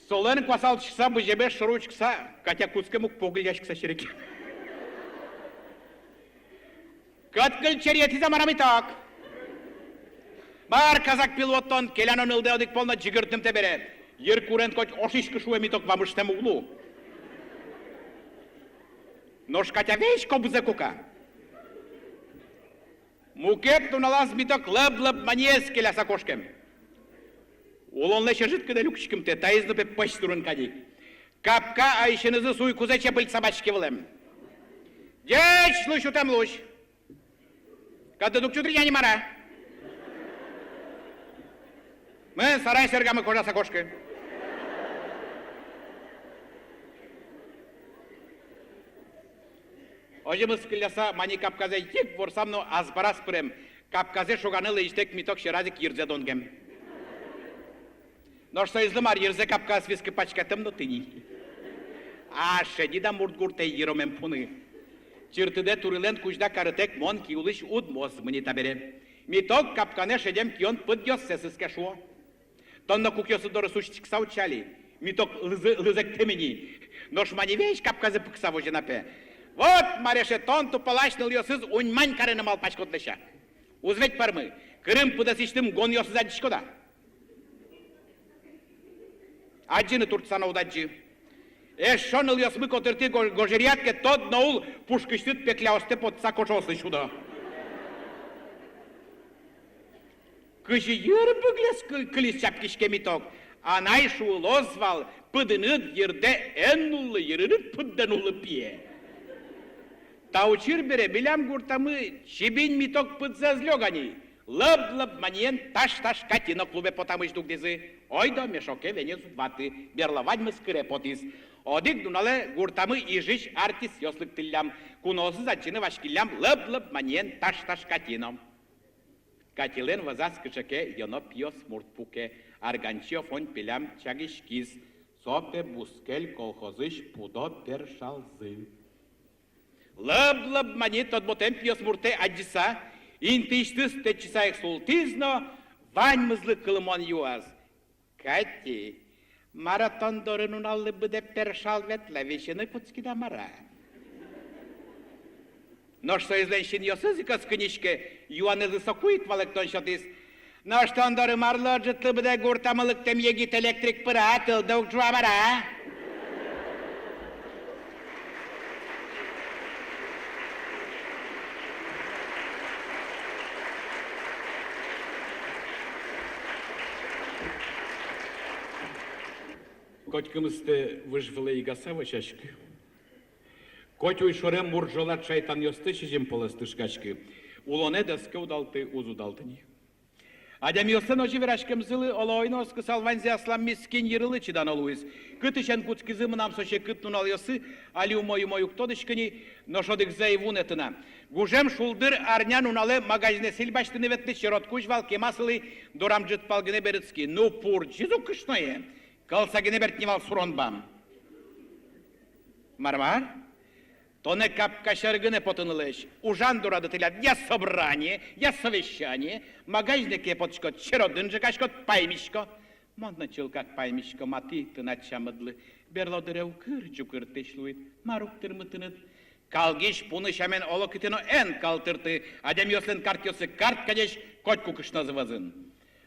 Солэн куасалтӥськыса быземез шоры учкыса, Катя кутскем ук погыльяськыса серекъя. Кӧт кыль черетӥз-а, мар-а, Миток? Мар казак пилы вот тон, келяно нылдэ одӥг пол но ӟыгыртымтэ бере. Йыркурен коть ошиськы, шуэ, Миток, вамыштэм уг лу. Нош Катя весь кобызэ кука. Мукет нуналаз Миток лыб-лыб Маниез келяса кошкем. Улонлэсь ӧжыт гинэ люкиськымтэ, таиз но пе пӧсь турын кадь ик. Капка айысенызы суй кузэ чепыльтыса басьтӥське вылэм. Ӟеч луись, утэм луись. Кӧтыд уг чутры ини, мар-а? Мын сарай сэргамы кожаса кошкы. Озьы мыскылляса, Мани капказэ йыг ворсам но азбараз пырем. Капказэ шоганы лэзьытэк Миток сьӧраз ик йырзэ донгем. Нош соизлы мар, йырзэ капкаысь вискы пачкатэм но тӥни. А шедьыда мурт гуртэ йыромем пуны. Чыртыдэ турылэн кузьда карытэк мон ки улысь удмос мыни табере. Миток капканэ шедем кион пыдъёссэ сыске, шуо. Тон но кукъёсыд доры сузьтӥськыса утча али. Миток лызы-, лызэктэм ини. Нош Мани весь капказэ пыкса возе на пе. Вот мар, эше, тон тупалась нылъёсыз уньмань карыны малпаськод, лэся. Уз ведь пӧрмы. Кырым пыдэсысьтым гонъёсыз адӟиськод-а? Адӟыны туртса но уд адӟы. Эшшо нылъёсмы котыртӥ го-, гожъяръяд ке, тод но ул, пушкысьтыд пекляостэ потса кошоослы сюдо. Кызьы йыр быглес кы-, кылиз чапкиськемиток, анай шуылоз вал: пыдыныд йырдэ эн нуллы, йырыныд пыддэ нуллы, пие. Та учыр бере милям гуртамы чибинь миток пыдзэ ӧз лёга ни. Лыб-лыб маниен таш-таш Катино клубе потамысь дугдӥзы. Ойдо, мешоке венез уд ваты, берло ваньмыз кыре потӥз. Одӥг нуналэ гуртамы Ижысь артистъёс лыктӥллям, куноосыз адӟыны васькиллям лыб-лыб маниен таш-таш Катино. Катилэн вӧзаз кыӵе ке ёно пиосмурт пуке, Арганчи Офонь пелям чагиськиз. Со пе бускель колхозысь пудо першалзы. Лыб-лыб мани тодмотэм пиосмуртэ адӟыса, интыысьтыз тэтчыса ик султӥз но ваньмызлы кылымон юаз: «Кати, мар-о тон доры нуналлы быдэ першал ветлэ, висьыны кутскид-а, мар-а?» Нош соизлэн синъёсыз ик ӧз кыньыське, юанэзлы соку ик валэктон сётӥз: «Нош тон доры марлы ӝытлы быдэ гуртамы лыктэм егит электрик пыра, тылды уг ӝуа, мар-а?» Котькымыстэ выж вылэ игаса вӧсяськы. Коть уйшоры мурӝолад шайтанъёсты сизьым полэс тышкаськы. Улонэд ӧз ке удалты, уз удалты ни. Адямиослэн озьы вераськемзылы, оло, ой но, оскысал, ваньзэ аслам мискинь йырылы чидано луиз. Кытысен кутскизы мынам со секыт нуналъёсы, али умой-умой уг тодӥськы ни, нош одӥгзэ ӧй вунэты на. Гужем шулдыр арня нуналэ магазинэ сӥль басьтыны ветлӥ, черод кузь вал, кема сылӥ, дорам ӝытпал гинэ берытски. Ну, пурӟиз ук кышное. Кӧлса гинэ бертӥ ни вал сурон бам. Мар-мар? Тонэ капка сьӧры гинэ потыны лэзь. Ужан дорады тӥляд я собрание, я совещание, магазинэ ке потӥськод, черодын ӝегаськод, паймисько. Мон но чылкак паймисько, Мати, тынад сямыдлы. Берло дыре укыр ӟукыртӥсь луид, мар уг тырмы тыныд. Калгись пуны сямен оло кытын но эн калтырты, адямиослэн картъёссы карт кадесь, котьку кышнозы вӧзын.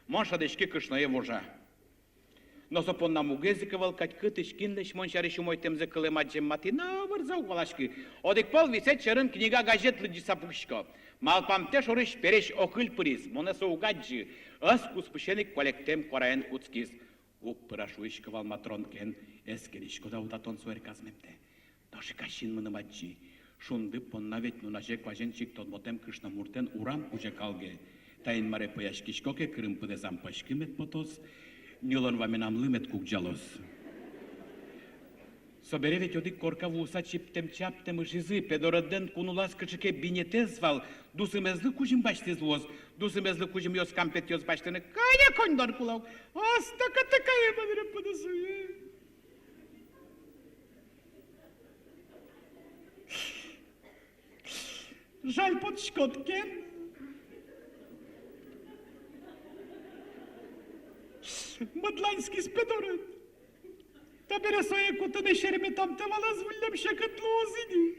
Мон шӧдӥськи, кышное вожа. Но со понна мугез ик ӧвӧл кадь, кытысь, кинлэсь мон сярысь умойтэмзэ кылэм-адӟем Мати номырзэ уг валаськы. Одӥг пол висет сьӧрын книга-газет лыдӟыса пукисько. Малпамтэ шорысь пересь Окыль пыриз, монэ со уг адӟы, ӧс куспысен ик куалектэм куараен кутскиз. Уг пыра шуиськы вал Матрон кен, эскериськод-а, уд-а тон со эрказмемтэ. Нош ик ас син мыным адӟи. Шунды понна ведь нуназе куазен чик тодмотэм кышномуртэн урам кузя калге. Та Инмаре пӧяськисько ке, кырым пыдэсам пӧськы мед потоз, ньылон ваменамлы мед кугӟалоз. Собере ведь одӥг корка вуыса чиптэм-чаптэм ышизы, педорыдлэн кунулаз кыӵе ке бинетэз вал, дусымезлы кузьым басьтӥз луоз, дусымезлы кузьымъёс, кампетъёс басьтыны кӧня коньдон кулэ ук. Астака такая манера подозрение. Жаль, потӥськод кен. Мыдланьскиз педорыд. Табере сое кутыны серметамтэ вал ӧз выллем секыт луоз ини.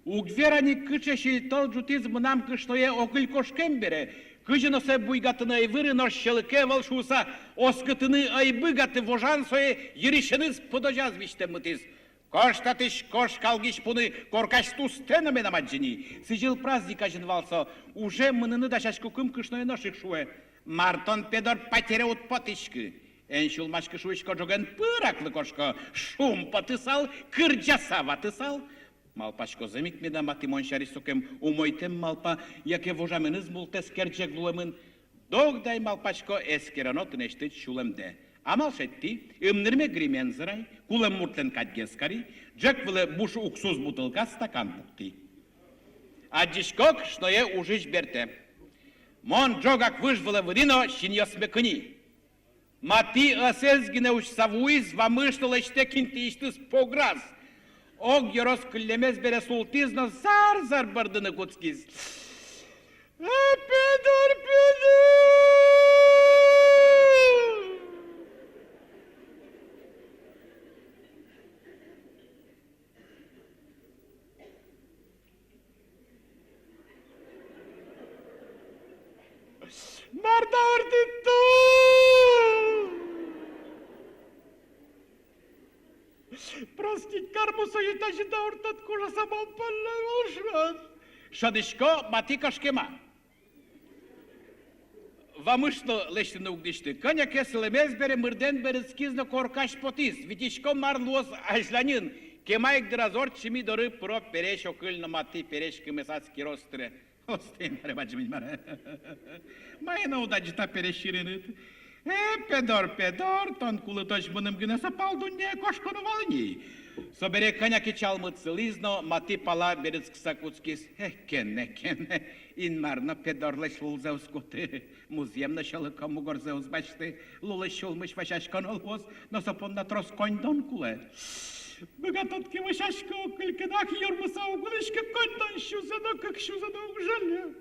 Уг вера ни, кыӵе сильтӧл ӝутӥз мынам кышное Окыль кошкем бере. Кызьы но сое буйгатыны ӧй выры, нош сьӧлыке ӧвӧл шуыса оскытыны ӧй быгаты, вожан сое йырысеныз пыдозяз визьтэммытӥз. Кыш татысь, кыш калгись пуны, коркась тустэ но медам адӟы ни. Сӥзьыл праздник азьын вал со. Уже мыныны дасяськыкум, кышное нош ик шуэ: «Мар тон, педор, патере уд потӥськы?» «Эн сюлмаськы, — шуисько, — ӝоген пыраклы кошко. Шумпотысал, кырӟаса ватысал». Малпасько, зэм ик меда Мати мон сярысь сокем умойтэм малпа, яке вожаменыз мултэс керӟег луэмын. Догды ай, малпасько, эскероно тынэсьтыд сюлэмдэ. Амал шедьтӥ: ымнырме гримен зырай, кулэм муртлэн кадьгес кари, ӝӧк вылэ буш уксус бутылка, стакан пуктӥ. Адӟисько, кышное ужысь бертэ. Мон ӝогак выж вылэ выри но синъёсме кыни. Мати ӧсэз гинэ усьса вуиз, вамыш но лэсьтэк интыысьтыз пограз. Ог ёрос кыллемез бере султӥз но зар-зар бӧрдыны кутскиз. А, Педор, Педор! Мар та ортыт ту? Простить кармы сое, тазьы дауртод, кожаса малпалля вал шат. Шӧдӥсько, Мати кошкема. Вамыш но лэсьтыны уг дӥсьты. Кӧня ке сылэмез бере мырдэм берытскиз но коркась потӥз. Витисько, мар луоз азьланьын. Кема ик дыр ӧз ортчы, ми доры пыро пересь Окыль но Мати. Пересь кымесаз кирос тыре. Осто, Инмаре, бадӟым Инмаре. Маин уд адӟы та пересь сьӧрыед? Э, Педор, Педор, тон кулытозь мыным гинэ со пал дуннее кошконо вал ини. Собере кӧня ке чалмыт сылӥз но Мати пала берытскыса кутскиз. Э, кенэ, кенэ, Инмар но Педорлэсь лулзэ уз куты. Музъем но сьӧлыко мугорзэ уз басьты. Лулысь-сюлмысь вӧсяськоно луоз, но со понна трос коньдон кулэ. Быгатод ке, вӧсяськы, Окыль кенак, юрмыса уг улӥськы, коньдон сюзэ но, кык сюзэ но уг жаля.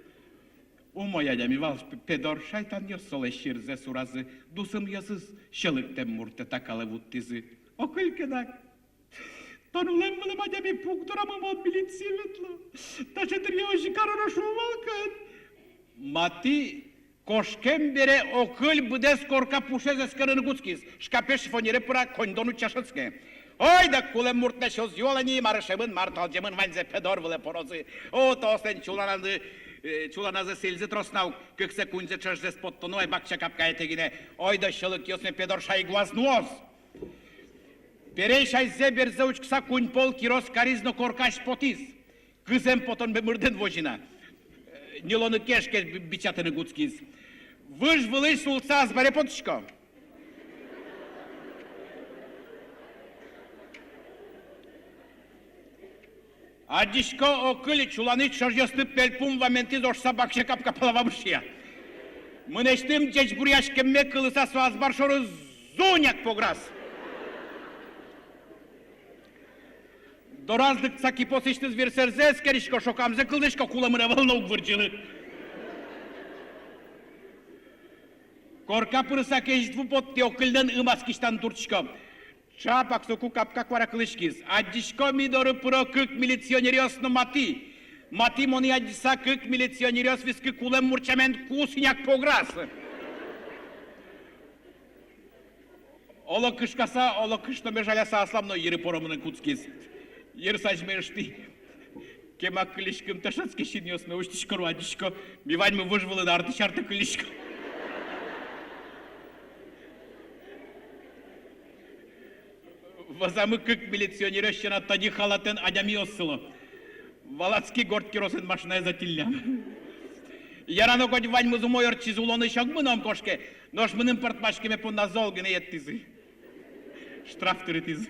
Умой адями вал Пе-, Педор, шайтанъёс солэсь сӥрзэ суразы, дусымъёсыз сьӧлыктэм муртэ та калэ вуттӥзы. Окыль кенак, тон улэм-вылэм адями, пук дорамы мон милицие ветло. Таӵе дыръя озьы кароно шуо вал кадь. Мати кошкем бере Окыль быдэс корка пушез эскерыны кутскиз. Шкапе, шифоньере пыра, коньдон утча шӧдске. Ойдо кулэм муртлэсь ӧз юалэ ни, мар ышемын, мар талӟемын, ваньзэ Педор вылэ порозы. О, тоослэн чуланазы, э, чуланазы сӥльзы трос на ук, кыксэ-куиньзэ ӵӧжзэс поттоно ай бакча капкаетӥ гинэ. Ойдо сьӧлыкъёсме Педор шайгуаз нуоз. Пересь азьзэ берзэ учкыса куинь пол кирос кариз но коркась потӥз. Кызэм потон бен мырдэн возьы на. Э, ньылонэ кешке би-, бичатыны кутскиз. Выж вылысь султса азбаре потӥсько. Адӟисько, Окыль чуланысь ӵӧжъёсты пельпум ваментӥз, ошса бакча капка пала вамышъя. Мынэсьтым ӟечбуръяськемме кылыса со азбар шоры зуняк пограз. Дораз лыктыса кипосысьтыз вирсэрзэ эскерисько, шокамзэ кылзӥсько, кулэмын ӧвӧл но, уг вырӟылы. Корка пырыса кезьыт ву поттӥ, Окыльлэн ымаз кисьтаны туртӥсько. Чапак соку капка куара кылӥськиз. Адӟисько, ми доры пыро кык милиционеръёс но Мати. Мати монэ адӟыса, кык милиционеръёс вискы кулэм мурт сямен кусыняк пограз. Оло кышкаса, оло кышноме жаляса, аслам но йыры поромыны кутскиз. Йырсазьме ыштӥ. Кема кылиськымтэ шӧдске, синъёсме усьтӥсько но адӟисько: ми ваньмы выж вылын артысь артэ кылиськом. Вӧзамы кык милиционеръёс сяна тӧдьы халатэн адямиос сыло. Валаськи, горд киросэн машинаез ӧтиллям. Ярано, коть ваньмыз умой ортчиз, улонысь огмы но ӧм кошке, нош мыным пӧртмаськеме понна зол гинэ йӧттӥзы. Штраф тырытӥзы.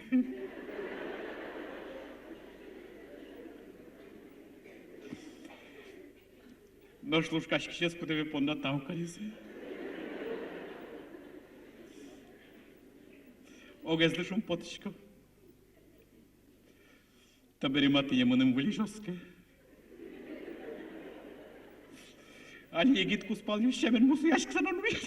Нош лушкаськисез кутэме понна тау каризы. Огезлы шумпотӥсько. Табере Матые мыным выльысь оске. Али егит кузпалъёс сямен мусояськыса но нуиз.